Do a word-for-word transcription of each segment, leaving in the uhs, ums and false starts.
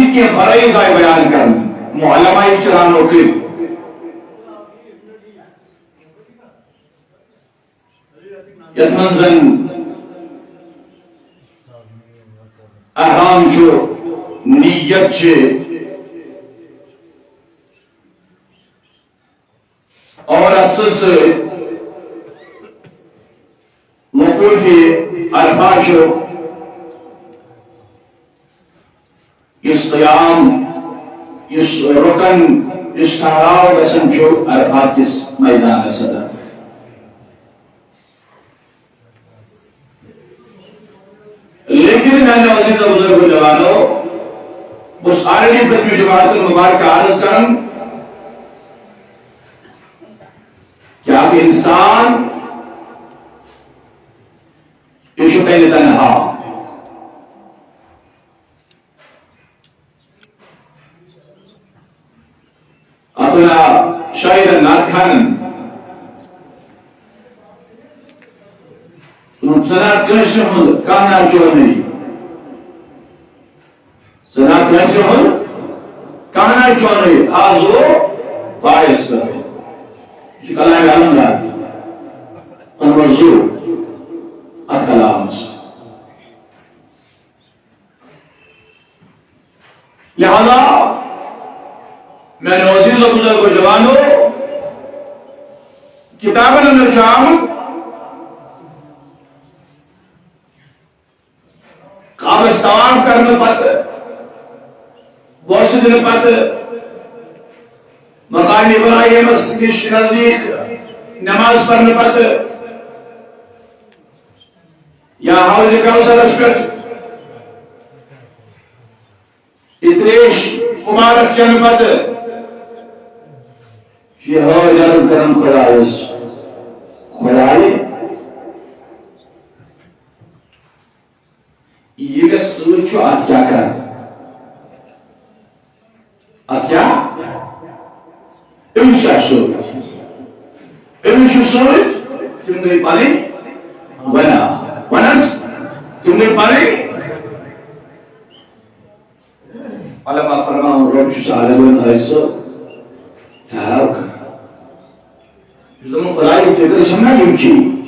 کینٛہہ فرائض آیہِ بیان کرنہٕ یِمو علماء کرامو کٔرۍ، یتھ منٛز زن احرام چھُ، نیت چھِ، اور اتھ سۭتۍ سۭتۍ وقوف عرفہ چھُ، یُس قیام، یُس رکن، یُس ٹھہراو گژھان چھُ عرفات کِس میدانس اندر۔ لیکن میانیو عزیزو بزرگو جوانو، بہٕ چھُس already پٔتمہِ جماعت مبارک عرض کران کہ اکھ انسان، یہِ چھُ تیٚلہِ تنہا۔ اتھ ونا شاعرن نعت خانن، ژٕ نعت کٲنٛسہِ ہُنٛد کانٛہہ نعت چونٕے، ژٕ نعت کٲنٛسہِ ہُنٛد کانٛہہ نعت چونٕے، از او پایس پٮ۪ٹھ۔ یہِ چھُ کلام علمدار، تَمہِ منٛز زُو اتھ کلامس۔ لہذا میانیو عزیزو بزرگو جوانو، کتابن اندر چھُ آمُت، کعبس طواف کرنہٕ پتہٕ، بوسہٕ دِنہٕ پتہٕ، مقام ابراہیمس نِش نزدیٖک نماز پرنہٕ پتہٕ، یا حوض کوثرس پٮ۪ٹھ یہِ تریش مبارک چٮ۪نہٕ پتہٕ چھُ یہِ حٲج عرض کران خۄدایس، خۄدایہِ، یہِ مےٚ سۭتۍ چھُ، اتھ کیٛاہ کرٕ؟ اتھ کیٛاہ؟ أمِس کیٛاہ سۭتۍ؟ أمِس چھُ سۭتۍ، تِم گٔے پنٕنۍ گۄناہ۔ ونس، تِم گٔے پنٕنۍ۔ علماء فرماوان، رۄب چھُ سُہ عالمن حٲصِل ٹھہراو کران۔ یُس دَپان خۄدایہِ فِکر چھَم نا یِم چیٖز۔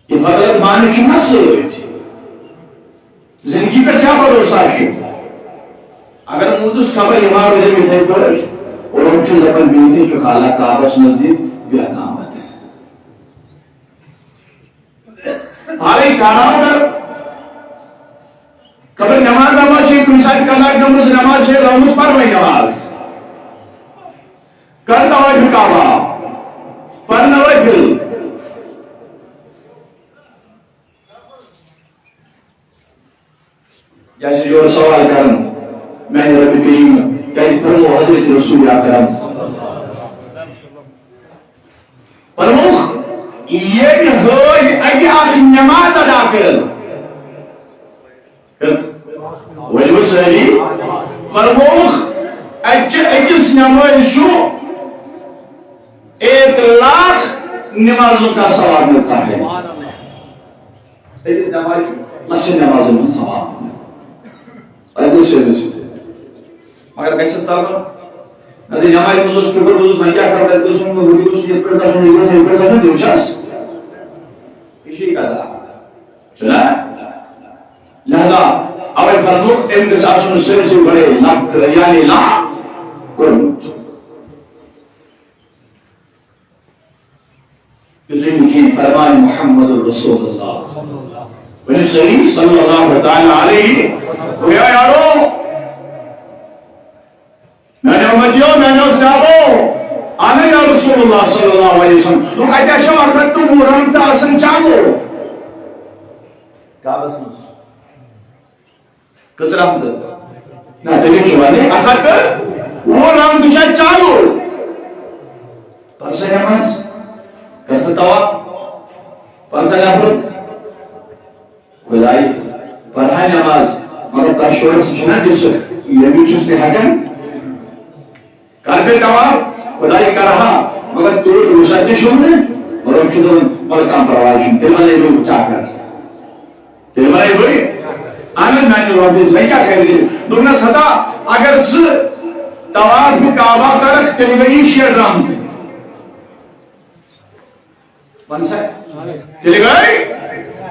یہِ فضلت معنی چھُ نہ سۭتۍ۔ زندگی پٮ۪ٹھ کیٛاہ بھروسہ چھُ؟ اگر موٗدُس خبر یہِ ما روزِ یِتھَے پٲٹھۍ، اور یِم چھِ دَپان بیٚیہِ تہِ چھُ خالہ کعبَس نزدیٖک بیٚہناوَتھ۔ پھالے کھڑا کر۔ خبر نماز نماز چھِ کُنہِ ساتہٕ قضا گٔمٕژ، نماز چھِ رٲومٕژ، پَر وۄنۍ نماز۔ کر نوافل کعبہ، پر نوافل۔ یا چھِ یورٕ سوال کران، میانہِ ربِ کریم، کیازِ فرمو حضرت رسول اکرم؟ فرمووُکھ، ییٚمہِ حٲج اَکہِ اکھ نماز ادا کٔر، کٔژ؟ ؤلِو سٲری۔ فرمووُکھ، اَکہِ أکِس نمازِ چھُ ایک لاکھ نمازوں کا ثواب ملتا ہے۔ أکِس نمازِ چھُ لَچھَن نمازَن ہُنٛد ثواب۔ اَتہِ گوٚژھ شٲمِل سُہ۔ مگر گژھٮ۪س تَلُن۔ نہ تہٕ نمازِ منٛز اوس فِکر، بہٕ اوسُس وۄنۍ کیٛاہ کَرٕ، تَتہِ گوٚژھ وَنُن، ہُہ تہِ گوٚژھ یِتھ پٲٹھۍ گژھُن، یہِ گوٚژھ یِتھ پٲٹھۍ گژھُن، تِم چھَس۔ یہِ چھُ کَتھا۔ چھُنہ؟ لہذا اَوَے فرمووُکھ، أمۍ گژھِ آسُن سٲرسٕے گۄڈَے لَب-، یعنی لا کوٚرمُت۔ یُتھُے مےٚ کِہیٖنۍ فرمان محمد رسول اللہ۔ ؤنِو سٲری صلی اللہ تعالیٰ علیہ۔ گویا یارو، میانیو امتیو، میانیو صحابو، اہن یا رسول اللہ صلی اللہ علیہ وسلم۔ دوٚپُکھ، اَتہِ چھِ اَکھ ہَتھ تہٕ وُہ رنگ تہٕ آسان چالو۔ کعبس منٛز۔ کٔژ رحمتہٕ؟ نہ، تُہۍ چھِو وَنان، اَکھ ہَتھ تہٕ وُہ رحمتہٕ چھِ اَتہِ چالو۔ پَر سا نٮ۪ماز، کر سا طواف، پَر سا نفل۔ خۄدایہِ، پَرہا نٮ۪ماز، مگر تۄہہِ چھُو اَسہِ چھُنہ دِژٕکھ، ییٚمہِ چھُس نہٕ ہٮ۪کان۔ کر پے طواف، خۄدایہِ کَرہا، مگر تیوٗت وُسعت تہِ چھُم نہٕ۔ مگر چھُ دَپان، وَلہٕ کانٛہہ پَرواے چھُنہٕ، تیٚلہِ وَنَے بہٕ کیٛاہ کَرٕ۔ تیٚلہِ وَنَے بہٕ، اہن حظ، میانہِ رۄبہِ، مےٚ کیٛاہ کرِ تیٚلہِ؟ دوٚپنس، ہتا، اگر ژٕ طواف کعبہ کرکھ، تیٚلہِ گٔیی شیٹھ رحمتہٕ۔ وَن سا، تیٚلہِ گٔے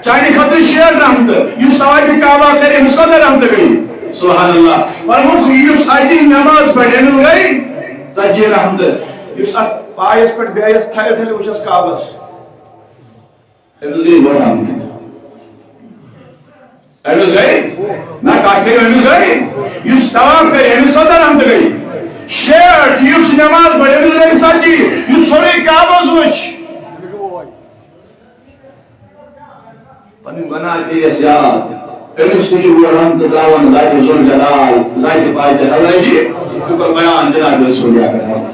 چانہِ خٲطرٕ شیٹھ رحمتہٕ۔ یُس طواف کعبہ کرِ، أمِس کۭژاہ رحمتہٕ گٔے؟ سبحان اللہ۔ فرمووُکھ، یُس اَتہِ نماز پرِ، أمِس گٔے ژتجی رحمتہٕ۔ یُس اَتھ پایَس پٮ۪ٹھ بیٚہہِ، تھلہِ تھلہِ وٕچھس کعبس، أمِس گٔے وُہ رحمتہٕ۔ أمِس گٔے؟ نہ، کَتھ کٔرِو، أمِس گٔے؟ یُس طواف کَرِ، أمِس کۭژاہ رحمتہٕ گٔے؟ شیٹھ۔ یُس نٮ۪ماز پَرِ، أمِس گٔے ژَتجی۔ یُس سورُے کعبَس وٕچھ، پَنٕنۍ گۄناہ پیٚیَس یاد، أمِس تہِ چھُ وُہ رحمتہٕ ترٛاوان ذاتِ ذوالجلال، ذاتِ پاکِ الجی۔ یہِ کوٚر بیان جناب رسول اکرم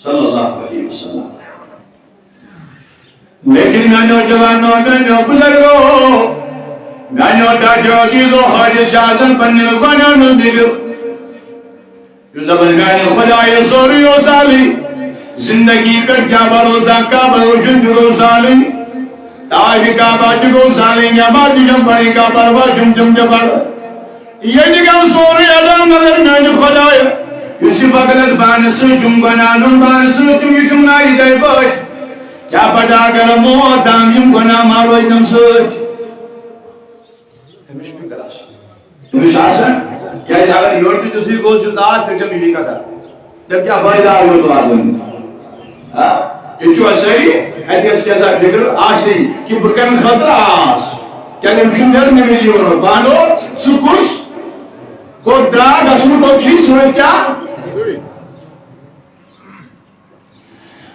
صلی اللہ علیہ وسلم۔ لیکن میانیو جوانو، میانیو بزرگو، میانیو ٹاٹھیو عزیزو، حٲجِس چھِ آسان پننٮ۪ن گۄناہن ہُنٛد فِکر۔ یُس دَپان، میانہِ خۄدایہِ، سورُے اوس حالٕے، زندگی پٮ۪ٹھ کیٛاہ بھروسہ، کعبہ وٕچھُن تہِ گوٚو سہلٕے، طواف کعبہ تہِ گوٚو سہلٕے، نماز تہِ چھَم پَرٕنۍ، کعبہ وٕچھُن تِم تہِ پَرٕ۔ ییٚتہِ گوٚو سورُے عدم، مگر میانہِ خۄدایہِ، یُس یہِ بغلت بانہٕ سۭتۍ چھُم، گۄناہ نُن بانہٕ سۭتۍ چھُم، یہِ چھُم نا یِتھَے پٲٹھۍ۔ کیٛاہ پتہ اگر موت تام یِم گۄناہ ما روزِ تٔمۍ سۭتۍ؟ أمِس چھُ فِکر آسان۔ أمِس چھُ آسان، کیٛازِ اگر یورٕ تہِ تیُتھُے گوٚو، سُہ آس، تیٚلہِ چھَم یِہٕے کَتھا۔ تیٚلہِ کیٛاہ فٲیدٕ آو یوٚت واتُن؟ ہا؟ ییٚتہِ چھِوا سٲری؟ اَتہِ گژھِ کیٛاہ سا فِکر آسٕنۍ کہِ بہٕ کَمہِ خٲطرٕ آس؟ کیٛازِ أمِس چھُنہٕ نیرُن، أمِس یِوان وَنو، پانو، ژٕ کُس؟ کوٚت درٛاو؟ گژھُن کوٚت چھُے؟ سۭتۍ کیٛاہ؟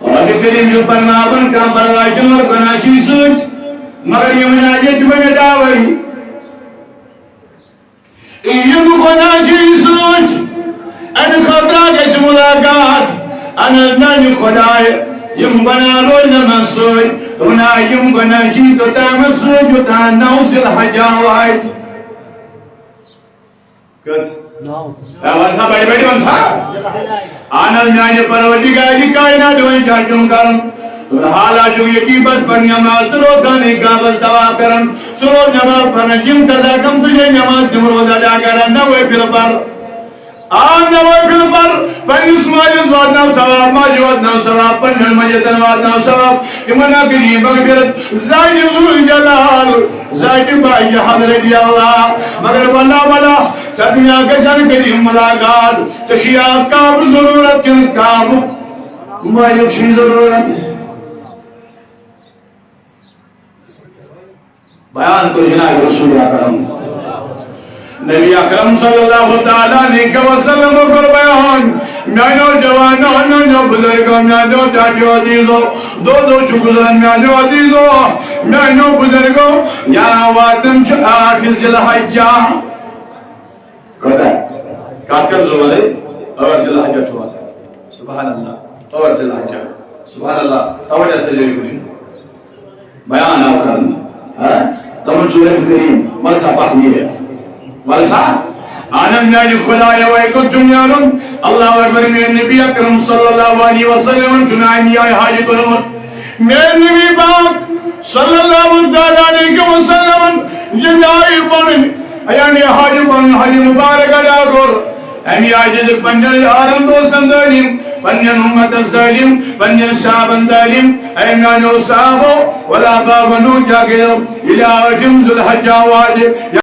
رۄبِ کریٖم چھُ فرماوان، کانٛہہ پرواے چھُنہٕ، گۄناہ چھُے سۭتۍ، مگر یِم وَنان ییٚتہِ وۄنۍ دعوٲیی۔ یِم گۄناہ چھِ سۭتۍ، اَمہِ خٲطرٕ گژھِ مُلاقات۔ اَہَن حظ، میٛانہِ خۄدایہِ، یِم گۄناہ روزِ نہٕ مےٚ سۭتۍ۔ دوٚپُن، آ، یِم گۄناہ چھِ توٚتامَتھ سۭتۍ، یوٚتام نَو ذی الحجہ واتہِ۔ کٔژ؟ نَو۔ اے، وَن سا، بَڑِ بَڑِ وَن سا۔ اہن حظ، میانہِ پروردگار، یہِ کائنات وۄنۍ کیٛاہ چھُم کرُن؟ حالہ چھُ ییٚتی بس پننہِ نماز ژٕ روزان، یہِ کعبس طواف کران، ژٕ روز نماز پران، یِم قضا کم ژٕ چھے نماز تِم روز ادا کران، نوٲفِل پر۔ آ، نوٲفِل پر، پننِس مٲلِس واتناو ثواب، ماجہِ واتناو ثواب، پننٮ۪ن میتن واتناو ثواب، تِمن ہا کٔرِو مغفرت، ذاتِ ذوالجلال، ذاتِ باقی حضرت اللہ، مگر واللہ واللہ، ژےٚ دُنیا گژھن کٔرِو ملاقات۔ ژےٚ چھُے اکھ کعبہٕ ضروٗرت کِنہٕ کعبہٕ مٲلِک چھُے ضروٗرت؟ بیان کوٚر جناب رسول اکرم۔ نبی اکرم صلی اللہ تعالیٰ علیہ وسلم کوٚر بیان، میانیو جوانو، میانیو بزرگو، میانیو ٹاٹھیو عزیزو، دۄہ دۄہ چھُ گُزران میانیو عزیزو، میانیو بزرگو، یا واتان چھُ ٲٹھ ذی الحجہ۔ کوتاہ؟ کتھ کتھ زٕ ورٲے؟ ٲٹھ ذی الحجہ چھُ واتان۔ سبحان اللہ۔ ٲٹھ ذی الحجہ۔ سبحان اللہ۔ توجہ تھٲیزیو یِکُن۔ بیان آو کرنہٕ۔ ہا؟ تمن چھُ رب کریم۔ وَل سا پکھ نیرِ۔ وَل سا۔ اہن میانہِ خدایہ، وۄنۍ کوٚت چھُم نیرُن؟ اللہ اکبر۔ میٲنۍ نبی اکرم صلی اللہ علیہ وسلم چھُ میانہِ یہِ حاجہِ کوٚرمُت۔ میٲنۍ نبی پاک صلی اللہ تعالیٰ علیہ وسلم یہِ جاے پنٕنۍ، یعنی حج پنُن حج مبارک ادا کوٚر۔ اَمہِ آیہِ دِژ پننٮ۪ن یارن دوستن تعلیٖم، پننٮ۪ن اُمتس تعلیٖم، پننٮ۪ن صحابن تعلیٖم۔ اے میانیو صحابو، ولا بابنو کیٛاہ گٔیو؟ ییٚلہِ ٲٹھِم ذوالحجہ واتہِ،